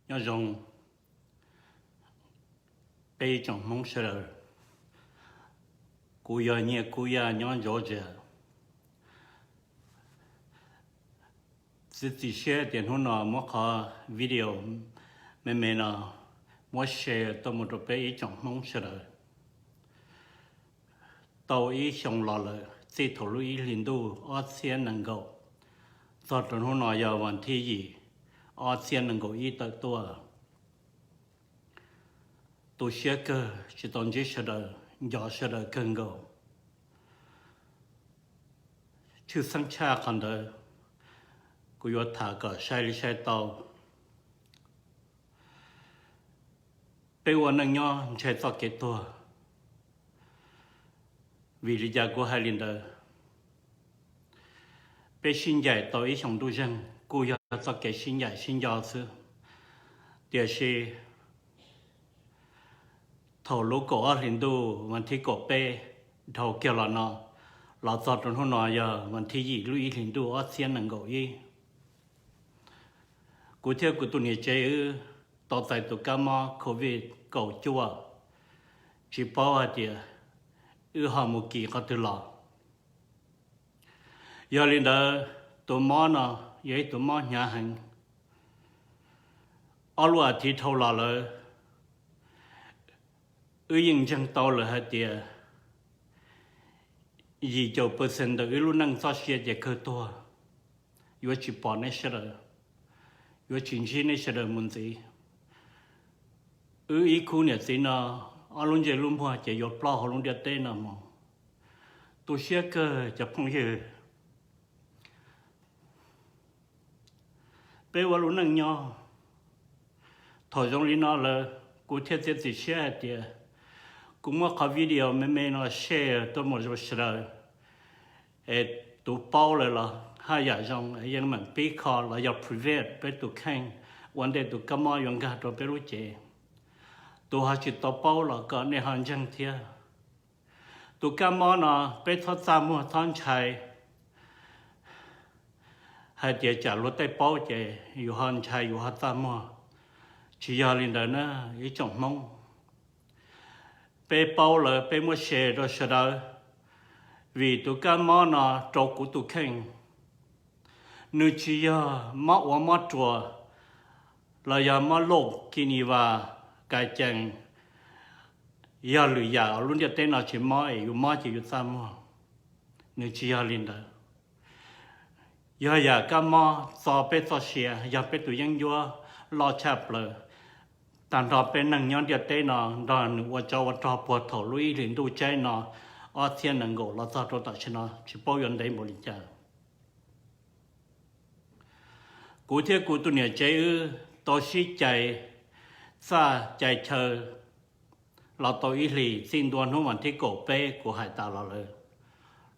Nyob zoo peb ib tsoom Hmoob sawv daws, kuv yog Nyiaj Kub Yaj nyob Georgia. Txiav txim siab tias hnub no muab qhov video me me no muab share tuaj mus rau peb ib tsoom Hmoob sawv daws. Tau ib xyoo los lawm, txij thaum lub ib hlis ntuj ob txhiab nees nkaum txog rau hnub no yog vas thib yim ob txhiab nees nkaum ib tawm tuaj. Tu siab kawg tsis tau ntsib sawv daws, nco sawv daws kawg nkaus. Tshwj xeeb tshaj qhov ntawd, kuv yuav tham kom sai li sai tau. Peb ua neej nyob ntshai txoj kev tuag. Vim li cas kuv hais li ntawd? Peb sib ncaim tau ib xyoo ntuj zeeg kuj yog txoj kev sib ncaim sib nco xwb, tiam sis thaum lub kaum ob hlis ntuj vas thib kaum peb dhau kiag los no, los txog rau hnub no yog vas thib yim lub ib hlis ntuj ob txhiab nees nkaum ib, kuv thiab kuv tus niam tsev wb tau txais tus kab mob covid kaum cuaj, tsis paub hais tias wb ho mus kis qhov twg los. Yog li ntawd, tus mob no yog ib tus mob hnyav heev. Ob lub as thiv dhau los lawm, wb yeej ntseeg tau lawm hais tias yim caum percent ntawm wb lub neej txoj sia ces kawg tuag, yuav tsis pom nej sawv daws, yuav tsis ntsib nej sawv daws mus ntxiv. Wb ib khub niam txiv no, ob lub ntsej lub muag ces yuav ploj hauv lub ntiaj teb no mus. Tu siab kawg cov phooj ywg. Peb ua lub neej nyob thaum zoo li no lawm, kuv thiaj txiav txim siab hais tias kuv muab qhov video me me no share tuaj mus rau sawv daws, es tus paub lawm los haj yam zoo, yeej meem pib kho los yog prevent peb tus kheej ua ntej tus kab mob yuav nkag rau peb lub cev. Tus ho tsis tau paub los kom nej ho ntseeg thiab. Tus kab mob no peb txhob txaj muag txhob ntshai hais tias tsam luag tej paub ces yus ho ntshai yus ho txaj muag. Tsis yog li ntawd na ib tsoom Hmoob. Peb paub lawm peb muab share rau sawv daws, vim tus kab mob no rau kuv tus kheej, nws tsis yog mob ua mob ruas los yog mob loj ki ni vas, kas cees, yog lwm yam lub ntiaj teb no tsis mob es yus mob ces yus txaj muag. Nws tsis yog li ntawd. Yog yam kab mob txo peb txoj sia, yog peb tus yeeb ncuab loj tshaj plaws. Tag nrho peb neeg nyob ntiaj teb no nrog nws ua tsov ua rog puag thaum lub ib hlis ntuj tsaib no ob txhiab nees nkaum los txog rau tam sim no tsis paub yuav ntev npaum li cas. Kuv thiab kuv tus niam tsev wb tau sib cais txaj cais chaw los tau ib hlis txij ntua hnub vas thib kaum peb kuv hais tas los lawm,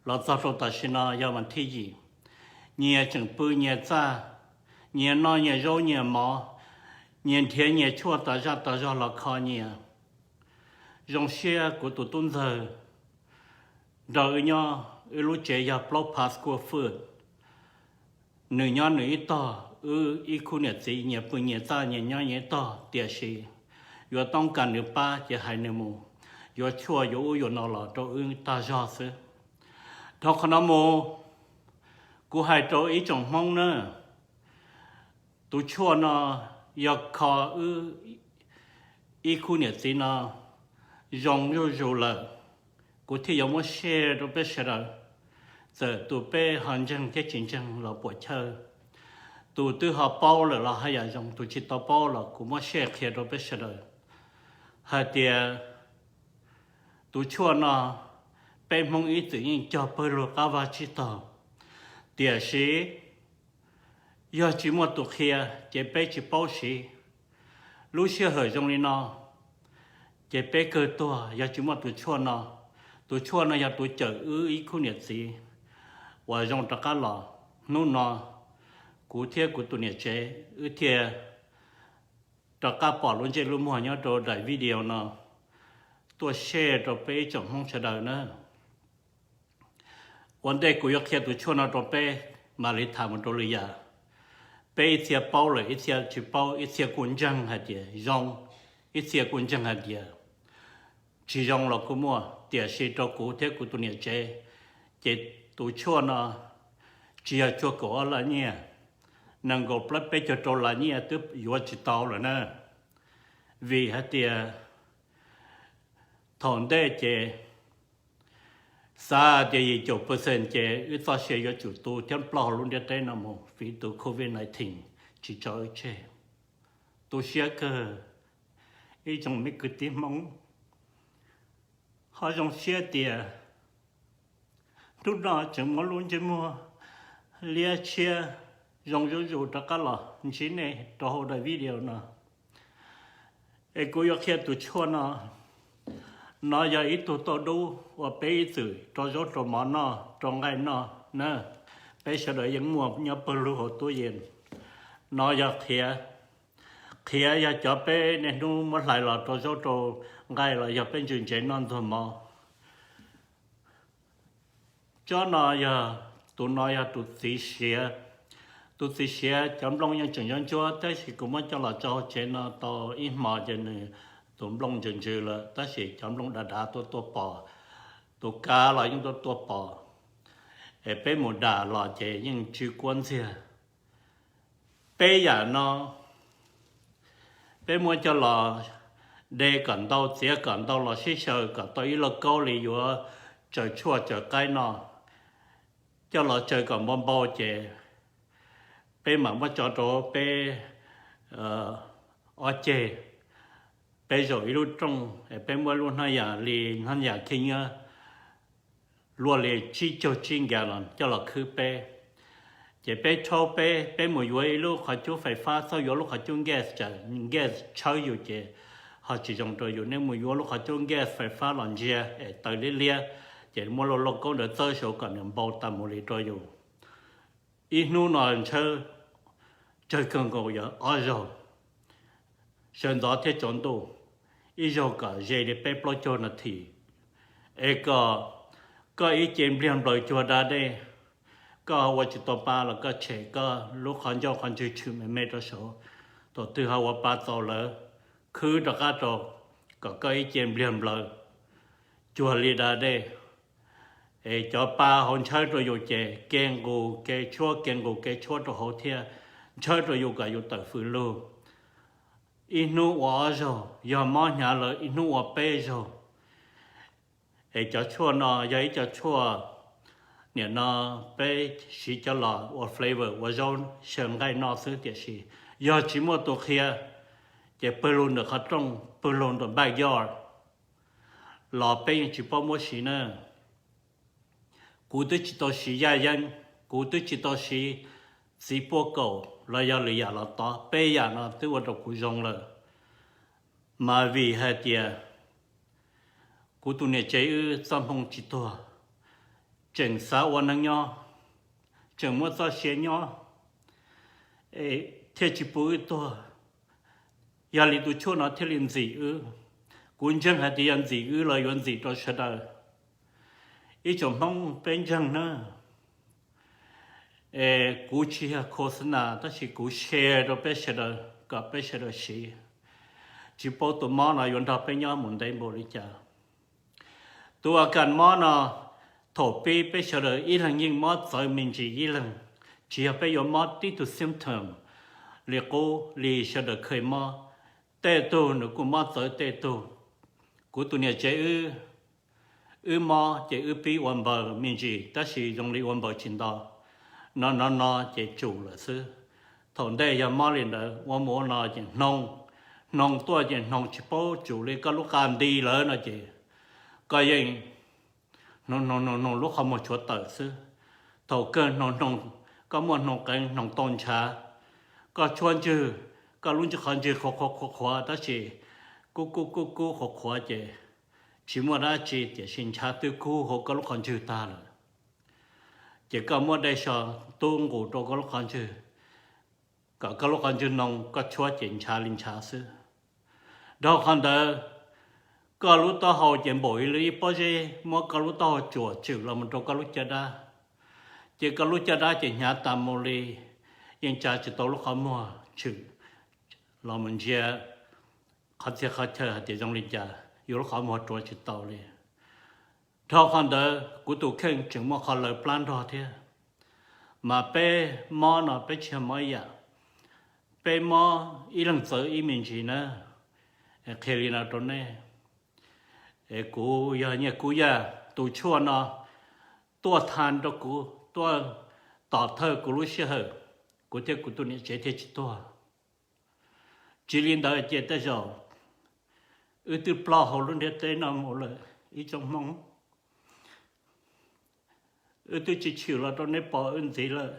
los txog rau tam sim no yog vas thib yim. Nyias tseem pw nyias txaj, nyias noj nyias zaub nyias mov, nyias nrhiav nyias tshuaj tas zaj tas zog los kho nyias. Zoo siab kuv tus tub ntxawg nrog wb nyob, wb lub tsev yog plaub phav square foot. Nws nyob nws ib tog, wb ib khub niam txiv nyias pw nyias txaj nyias nyob nyias ib tog, tiam sis yuav toob kas nws pab ces hais nws mus, yuav tshuaj yuav ub yuav no los rau wb tag zog xwb. Dhau qhov no mus, kuv hais rau ib tsoom Hmoob na, tus tshuaj no yog kho wb ib khub niam txiv no zoo zuj zus lawm, kuv thiaj yuav muab share rau peb sawv daws. Txawm tus peb ho ntseeg thiab tsis ntseeg los puam chawj, tus twb ho paub lawm los haj yam zoo, tus tsis tau paub los kuv muab share qhia rau peb sawv daws hais tias tus tshuaj no peb Hmoob ib txwm yeej cog pawg lug qab vaj tsib taug, tiam sis yog tsis muaj tus qhia ces peb tsis paub siv. Lub sij hawm zoo li no ces peb kawg tuag yog tsis muaj tus tshuaj no. Tus tshuaj no yog tus cawm wb ib khub niam txiv uas zoo rov qab los. Hnub no kuv thiab kuv tus niam tsev wb thiaj rov qab pom lub ntsej lub muag nyob rau daim video no tuaj share rau peb ib tsoom Hmoob sawv daws na. Ua ntej kuv yuav qhia tus tshuaj no rau peb, mam li tham mus rau lwm yam. Peb ib txhia paub lawm, ib txhia tsis paub, ib txhia kuj ntseeg hais tias zoo, ib txhia kuj ntseeg hais tias tsis zoo los kuj muaj, tiam sis rau kuv thiab kuv tus niam tsev, ces tus tshuaj no tsis yog cuaj kaum ob las nyiaj, nees nkaum plaub peb caug rau las nyiaj twb yuav tsis tau lawm na. Vim hais tias thaum ntej ces xav tias yim caum percent ces wb txoj sia yuav tsum tu thiab ploj hauv lub ntiaj teb no mus vim tus covid nineteen tsis tso wb tseg. Tu siab kawg, ib tsoom me kwv tij Hmoob. Ho zoo siab tias hnub no tseem muab lub ntsej muag liab tshiab zoo zuj zus rov qab los ntsib nej rau hauv daim video no. Es kuv yuav qhia tus tshuaj no, no yog ib tug tauj dub uas peb ib txwm rau zaub rau mov noj, rau nqaij noj na. Peb sawv daws yeej muaj nyob pawg lug hauv tub yees. No yog qhiav, qhiav yog cov peb niaj hnub muab hlais los rau zaub rau nqaij los yog peb ntsws ntsev noj ntxuag mov. Tsob no yog, tus no yog tus txiv siav. Tus txiv siav cov nplooj yeej tseem ntsuab ntsuab tab sis kuv muab coj los tso hauv tsev no tau ib hmos ces nws tus nplooj ntsws ntsws lawm tab sis cov nplooj dav dav tuaj tuaj pom, tus kav los yeej tuaj tuaj pom. Es peb mus dam los ces yeej tsw kuab ntxiag. Peb yam no peb muab coj los de kom ntau, txiav kom ntau los sib xyaw kom tau ib lauj kaub li yuav tsaws tshuaj tsaws qaib no, coj los tsaws kom npau npau ces peb mam muab tso rau peb ob ceg, peb zaum ib lub rooj es peb muab lub hnab yas li hnab yas khib nyiab luaj li tsib caug tsib nkag los coj los khwb peb. Ces peb rhaub peb, peb mus yuav ib lub qhov cub fais fab, txhob yuav lub qhov cub gas tsam gas tshawb yus ces ho tsis zoo rau yus. Nej mus yuav lub qhov cub gas fais fab los ntsia es taws liab liab, ces muab lauj kaub ntawd txawb saud kom nws npau tas mus li rau yus. Ib hnub no ntshaw tsawg kawg nkaus yog ob zaug, sawv ntxov thiab tsaus ntuj, ib zaug kom ze li peb plaub caug nas this, es kom koj ib ce npliag nplaws cuag da dej. Koj ua tsis tau pa los koj tshem koj lub qhov ncauj qhov ntswg tshwm me me rau saud, thaum twg ho ua pa txaus lawm khwb rov qab rau, kom koj ib ce npliag nplaws cuag li da dej. Es cov pa hauv ntshaw rau yus ces ke nqus ke tshuab ke nqus ke tshuab rau hauv thiab ntshaw rau yus kom yus tawm fws lug. Ib hnub ua ob zaug, yog mob hnyav lawm ib hnub ua peb zaug. Es cov tshuaj no yog ib co tshuaj, nim no peb siv cov los ua flavor ua zaub xyaw nqaij noj xwb, tiam sis yog tsis muaj tus qhia ces pawg lug ntawm qhov rooj, pawg lug ntawm backyard los peb yeej tsis paub muab siv na. Kuv twb tsis tau siv yaj yeeb, kuv twb tsis tau siv txiv puaj kaum los yog lwm yam los tod, peb yam no twb ua rau kuv zoo lawm. Mas vim hais tias kuv tus niam tsev wb txoj hmoo tsis tuag, tseem xav ua neej nyob, tseem muaj txoj sia nyob, es thiaj tsis pub wb tuag. Yog li tus tshuaj no thiaj li ntxim wb. Kuv ntseeg hais tias yog ntxim wb los yuav ntxim rau sawv daws. Ib tsoom Hmoob peb ntseeg na, es kuv tsis yog khos nas tab sis kuv share rau peb sawv daws kom peb sawv daws siv. Tsis paub tus mob no yuav nrog peb nyob mus ntev npaum li cas. Tus a kas mob no, thaum pib peb sawv daws ib leeg yeej mob txawv me ntsis ib leeg, tsis yog peb yuav mob tib tug symptom li qub li sawv daws kheev mob. Tej tug nws kuj mob txawv tej tug. Kuv tus niam tsev wb, wb mob ces wb pib ua npaws me ntsis tab sis zoo li ua npaws tsis nto, no no no ces tsum lawm xwb. Thaum ntej yog mob li ntawd ua mus ua no ces hnoos, hnoos tuaj ces hnoos tsis paub tsum li koj lub qa nti lawm no ces koj yeej hnoos hnoos hnoos hnoos lub qhov muag tshuav tawm xwb. Thaum kawg hnoos hnoos, koj muaj hnoos qeev hnoos tau ntshav, koj tshuab ntswg, koj lub ntswg qhov ntswg qhuav qhuav qhuav qhuav tab sis kub kub kub kub qhuav qhuav ces tsis muaj dab tsi tiam sis ntshav twb kub hauv koj lub qhov ntswg tag lawm. Ces koj muab dej so tub nqus rau koj lub qhov ntswg, kom koj lub qhov ntswg noo, koj tshuab ces ntshav li ntshav xwb. Dhau qhov ntawd, koj lub taub hau ces npaum li ib pob zeb muab koj lub taub hau tsuam tswm los mus rau koj lub caj dab, ces koj lub caj dab ces hnyav tas mus li. yeej tsa tsis tau lub qhov muag tshwm los mus ntsia qhov txhia qhov chaw hais tias zoo li cas, yus lub qhov muag rua tsis tau li. Dhau qhov ntawd kuv tus kheej tseem muaj qhov lawv plab nrog thiab. Mas peb mob no peb tsis yog mob ib yam, peb mob ib leeg txawv ib me ntsis na. Qhia li no rau nej, es kuv yog Nyiaj Kub Yaj, tus tshuaj no tuaj tha rau kuv, tuaj tom thawj kuv lub sij hawm, kuv thiab kuv tus niam tsev thiaj tsis tuag. Tsis li ntawd ces tej zaum wb twb ploj hauv lub ntiaj teb no mus lawm ib tsoom Hmoob. Wb twb tsis tshwm los rau neb pom wb ntxiv lawm.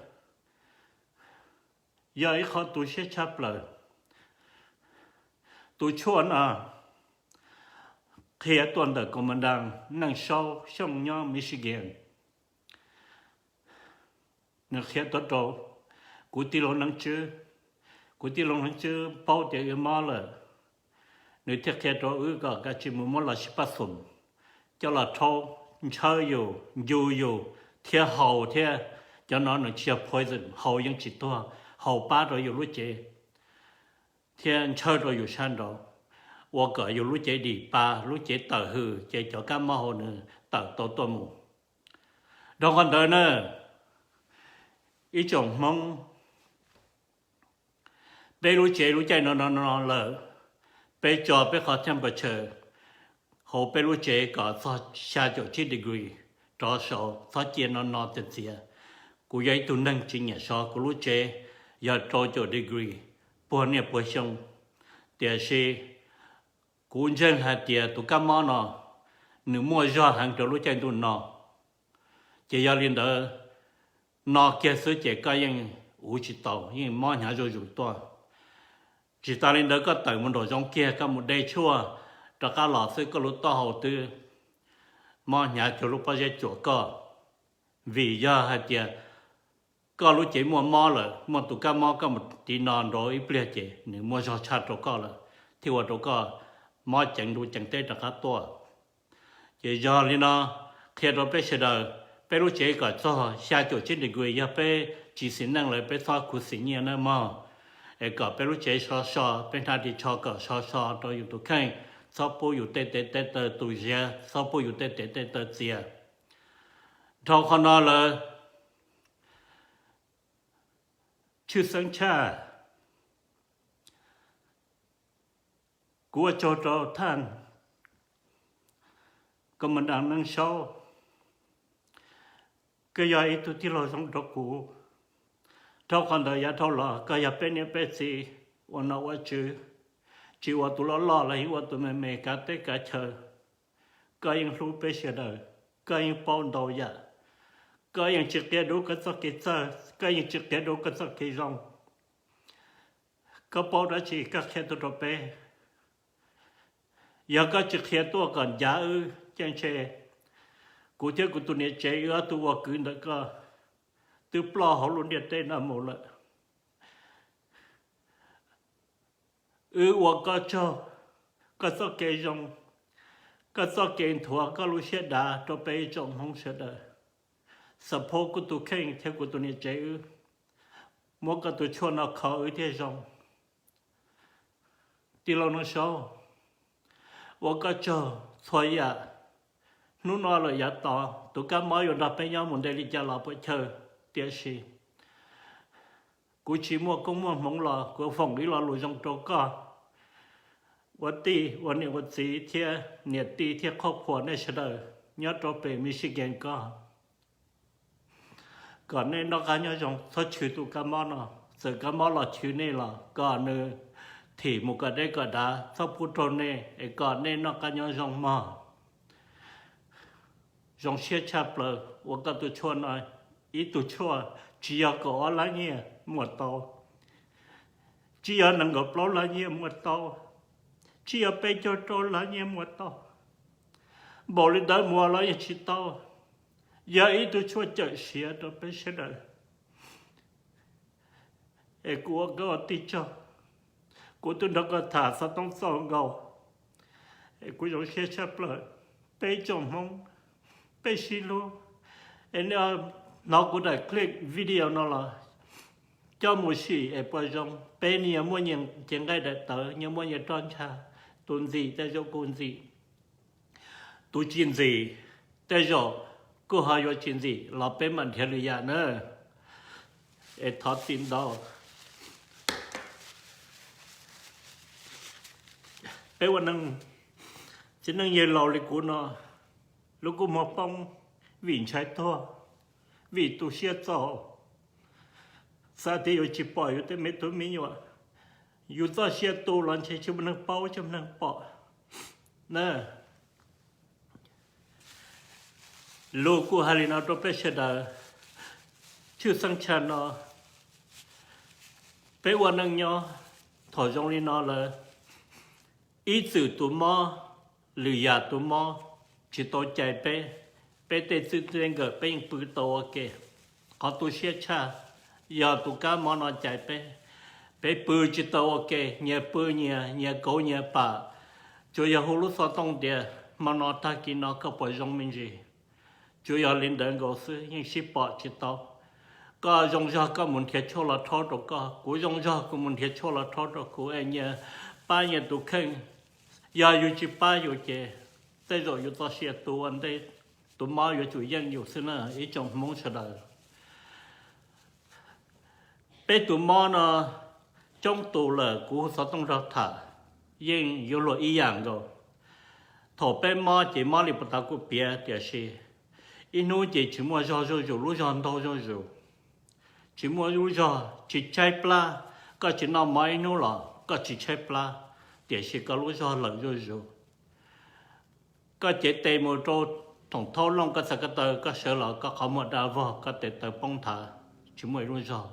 Yog ib qho tu siab tshaj plaws. Tus tshuaj no qhia tuaj ntawm Komandas Neej Saub Xyooj nyob Michigan. Nws qhia tuaj rau kuv tij laug Neej Tswb. Kuv tij laug Neej Tswb paub tias wb mob lawm, nws thiaj qhia rau wb kom kav tsij mus muab los sib paj xoom coj los rhaub, ntshaw yus, ncu yus thiab haus thiab. Cov no nws tsis yog poison, haus yeej tsis tuag, haus pab rau yus lub cev thiab ntshaw rau yus sab nraud, ua kom yus lub cev dim pa, lub cev tawm hws, ces cov kab mob hauv nws tawm tau tuaj mus. Dhau qhov ntawd na, ib tsoom Hmoob, peb lub tsev lub caij no no no lawm, peb tso peb qhov temperature hauv peb lub tsev kom txog xya caum tsib degree rov saud, txhob cia no no txias txias. Kuv yog ib tug neeg tsis nyiam so kuv lub tsev yog rau caum degree puag niaj puag xyoo, tiam sis kuv ntseeg hais tias tus kab mob no nws muaj zog heev rau lub caij ntuj no, ces yog li ntawd no kiag xwb ces koj yeej uv tsis tau, yeej mob hnyav zuj zus tuaj. Tsis tas li ntawd koj tawm mus nraum zoov kiag koj mus de tshuaj rov qab los xwb koj lub taub hau twb mob hnyav cuag lub pob zeb cuam koj. Vim yog hais tias koj lub cev muaj mob lawm, muaj tus kab mob, koj mus tiv no nraud ib pliag ces nws muaj zog tshaj rau koj lawm, thiaj ua rau koj mob ceev ntuj ceev teb rov qab tuaj. Ces yog li no, qhia rau peb sawv daws, peb lub tsev kom txog xya caum tsib degree, yog peb tsis xis neej lawm peb txhob khuv xim nyiaj nawb mog. Es kom peb lub tsev so so, peb hnab ris tsho kom so so rau yus tus kheej, txhob pub yus tej tes tej taw tu ziav, txhob pub yus tej tes tej taw txias. Dhau qhov no lawm, tshwj xeeb tshaj, kuv ua tsaug rau thaj Komandas Neej Saub, koj yog ib tug tij laug zoo rau kuv. Dhau qhov ntawd yav dhau los koj yog peb niam peb txiv ua nom ua tswv, tsis ua tus loj loj los yeej ua tus me me kav teb kav chaw. Koj yeej hlub peb sawv daws, koj yeej paub ntau yam, koj yeej tsis qia dua koj txoj kev txawj, koj yeej tsis qia dua koj txoj kev zoo. Koj paub dab tsi koj qhia tuaj rau peb. Yog koj tsis qhia tuaj kom ncav wb ces ntshe kuv thiab kuv tus niam tsev wb ob tug ua kwv ntawm koj twb ploj hauv lub ntiaj teb no mus lawm. Wb ua koj tsaug, koj txoj kev zoo, koj txoj kev nthuav koj lub siab dav rau peb ib tsoom Hmoob sawv daws. Support kuv tus kheej thiab kuv tus niam tsev wb, muab koj tus tshuaj no kho wb thiaj zoo. Tij laug Neej Saub, ua koj tsaug txhua yam. Hnub no lawm yav tod tus kab mob yuav nrog peb nyob mus ntev li cas los puas chawj, tiam sis kuv tsis muaj koob muaj hmoov los kuv foom ib lo lus zoo rau koj ua tij ua niam ua txiv thiab niam tij thiab qhov phuam nej sawv daws nyob rau pem Michigan ko, kom nej noj qab nyob zoo, txhob chwv tus kab mob no. Txawm kab mob los chwv nej los kom nws thim mus kom deb kom dav, txhob pub raug nej, es kom nej noj qab nyob zoo mog. Zoo siab tshaj plaws ua koj tus tshuaj no, ib tug tshuaj tsis yog kaum ob lab nyiaj muaj tau, tsis yog nees nkaum plaub lab nyiaj muaj tau, tsis yog peb caug rau lab nyiaj muaj tau, npaum li ntawd muaj los yeej tsis tau. Yog ib tug tshuaj cawm siav rau peb sawv daws. Es kuv ua koj ua tij tsaug, kuv twb nrog koj tham xov tooj txaus nkaus, es kuv zoo siab tshaj plaws. Peb tsoom Hmoob, peb sib hlub, es nej hnov kuv daim clip video no los coj mus sim es puas zoo. Peb nyias muaj nyias cev nqaij daim tawv, nyias muaj nyias roj ntsha. Tus ntxim tej zaum kuj ntxim, tus tsis ntxim tej zaum kuj ho yuav tsis ntxim los peb mam nrhiav lwm yam na. Es thov txim ntau. Peb ua neej, txiv neej yawg laus li kuv no, lub kua muag poob vim ntshai tuag, vim tu siab txaus, xav tias yuav tsis pom yus tej me tub me nyuam. Yus txoj sia tu los ntshe tsis muaj neeg paub tsis muaj neeg pom na. Lus kuj hais li no rau peb sawv daws, tshwj xeeb tshaj no peb ua neej nyob thaum zoo li no lawm, ib txwm tus mob, lwm yam tus mob tsis tau cais peb, peb tej txij tej nkawm peb yeej pw tau ua ke. Qhov tu siab tshaj yog tus kab mob no cais peb, peb pw tsis tau ua ke, nyias pw nyias, nyias kauv nyias pam. Tsuas yog hu lub xov tooj tias hmo no tag kis no koj puas zoo me ntsis, tsuas yog li ntawd nkaus xwb, yeej sib pom tsis tau. Koj zoo zog koj mus nrhiav tshuaj los rhaub rau koj, kuv zoo zog kuv mus nrhiav tshuaj los rhaub rau kuv es nyias pab nyias tus kheej. Yog yus tsis pab yus ces tej zaum yus txoj sia tu ua ntej, tus mob yuav tsum yeej yus xwb na ib tsoom Hmoob sawv daws. Peb tus mob no coob tus lawm kuv hu xov tooj nrog tham, yeej yuav luag ib yam nkaus. Thaum peb mob ces mob li puas tas kuj piav, tiam sis ib hnub ces tsis muaj zog zuj zus, lub zog ntaug zuj zus. Tsis muaj lub zog, tsis tshaib plab. Koj tsis noj mov ib hnub los koj tsis tshaib plab, tiam sis koj lub zog lawm zuj zus. Koj cev tes mus rau thoom thaub looj, koj txhais ko taw, koj sawv los koj qhov muag da vog, koj tes taw poob nthav, tsis muaj ib lub zog.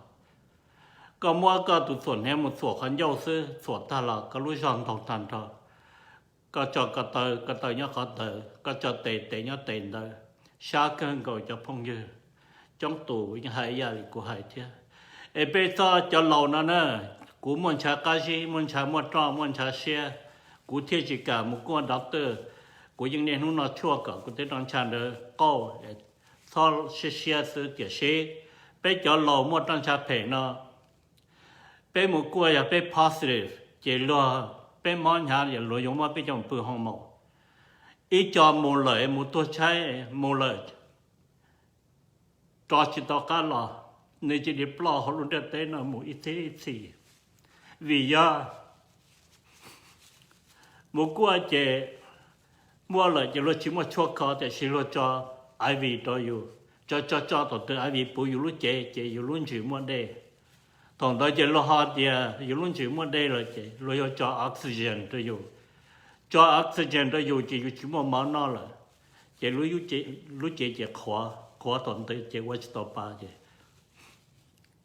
Koj muab koj tus txhuam hniav mus txhuam qhov ncauj xwb, txhuam tag los koj lub zog ntaug tag nrho. Koj tso ko taw, ko taw nyob qhov ntawd, koj tso tes, tes nyob tes ntawd, sab kawg nkaus cov phooj ywg. Coob tus yeej hais ib yam li kuv hais thiab. Es peb txhob, cov laus no na, kuv muaj ntshav qab zib, muaj ntshav muaj roj, muaj ntshav siab, kuv thiaj tsis kam mus kuaj doctor. Kuv yeej niaj hnub noj tshuaj kom kuv tej roj ntsha ntawd qauj, txhob siab siab xwb. Tiam sis peb cov laus muaj roj ntsha phem no, peb mus kuaj yog peb positive ces luag, peb mob hnyav luag yuav muab peb coj pw hoo maum. Ib co mus lawm mus tuag tshaib mus lawm, rov tsis tau qab los, nws cia li ploj hauv lub ntiaj teb no mus ib txhiab ib txhis. Vim yog mus kuaj ces muaj lawm ces luag tsis muaj tshuaj kho, tiam sis luag tso I V rau yus, tso tso tso tom twg I V puv yus lub cev ces yus lub ntsws muaj dej. Thaum ntawd ces luag ho tias yus lub ntsws muaj dej lawm ces luag yuav tso oxygen rau yus. Tso oxygen rau yus ces yus tsis muaj mov noj lawm, ces lub cev ces qhuav, qhuav tom ntej ces ua tsis tau pa ces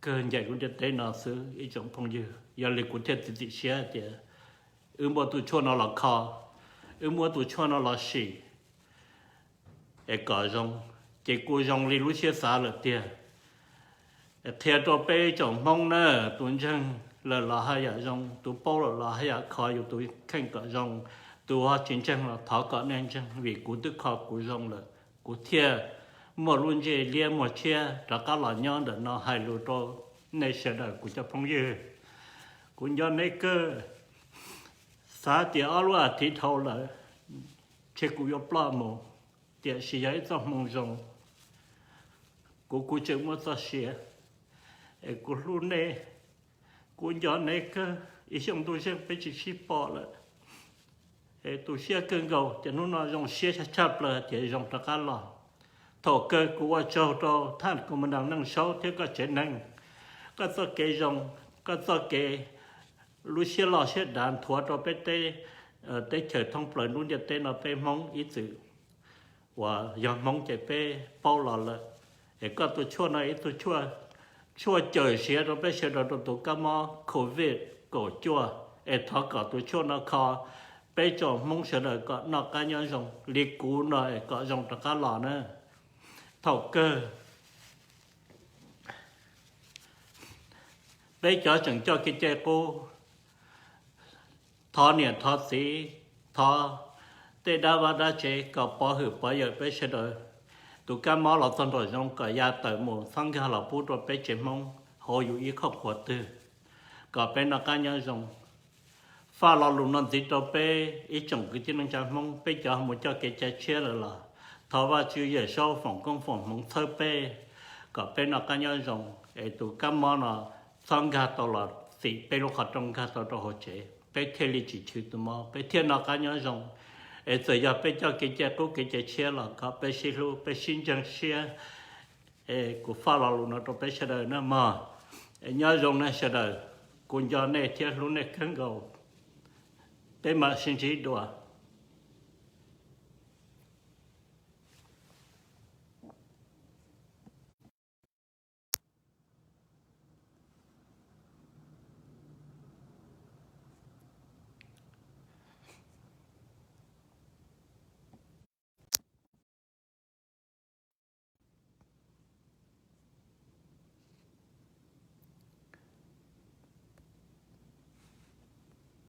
kawg ncaim lub ntiaj teb no xwb ib tsoom phooj ywg. Yog li kuv thiaj txiav txim siab tias wb muab tus tshuaj no los kho, wb muab tus tshuaj no los sim es kom zoo, ces kuj zoo li lub siab xav lawm tiag. Qhia rau peb tsoom Hmoob na, tus ntseeg lawm los haj yam zoo, tus paub lawm los haj yam kho yus tus kheej kom zoo, tus ho tsis ntseeg los thov kom nej ntseeg, vim kuv twb kho kuv zoo lawm, kuv thiaj muaj lub ntsej liab muag tshiab rov qab los nyob ntawm no hais lus rau nej sawv daws kuv cov phooj ywg. Kuv nco nej kawg, xav tias ob lub as thiv dhau lawm, ntshe kuv yuav ploj mus, tiam sis yog ib txoj hmoo zoo, kuv kuv tseem muaj txoj sia, es kuv hlub nej, kuv nco nej kawg. Ib xyoo ntuj zeej peb tsis sib pom lawm, es tu siab kawg nkaus, ces hnub no zoo siab tshaj tshaj plaws tias zoo rov qab los. Thaum kawg kuv ua tsaug rau thaj Komandas Neej Saub thiab koj tsev neeg, koj txoj kev zoo, koj txoj kev lub siab loj siab dav nthuav rau peb teb, teb chaws thoob plaws lub ntiaj teb no peb Hmoob ib txwm uas yog Hmoob ces peb paub los lawm. Es koj tus tshuaj no ib tug tshuaj cawm siav rau peb sawv daws rau tus kab mob covid kaum cuaj, es thov kom tus tshuaj no kho peb tsoom Hmoob sawv daws kom noj qab nyob zoo li kuv no es kom zoo rov qab los na. Thaum kawg peb cov tseem coj kev cai qub, thov niam thov txiv, thov tej dab vaj dab tsev kom pov hwm pov yawm peb sawv daws. Tus kab mob los txog nraum zoov kom ya tawm mus txhob nkag los pub rau peb tsev Hmoob. hauv yus ib qhov qhuas twg, kom peb noj qab nyob zoo. Faj lo lus no ntxiv rau peb ib tsoom kwv tij neej tsa Hmoob, peb cov mus coj kev cai tshiab lawm los thov Vajtswv Yawm Saub foom koob foom hmoov txhawb peb, kom peb noj qab nyob zoo, es tus kab mob no txhob nkag tau los txim peb lub qhov rooj nkag tau rau hauv tsev, peb thiaj li tsis chwv tus mob, peb thiaj noj qab nyob zoo. Es txawm yog peb coj kev cai qub kev cai tshiab los kom peb sib hlub, peb sib ntseeg siab. Es kuv faj lo lus no rau peb sawv daws na mog. Es nyob zoo nej sawv daws, kuv nco nej thiab hlub nej kawg nkaus. Peb mam sib ntsib dua.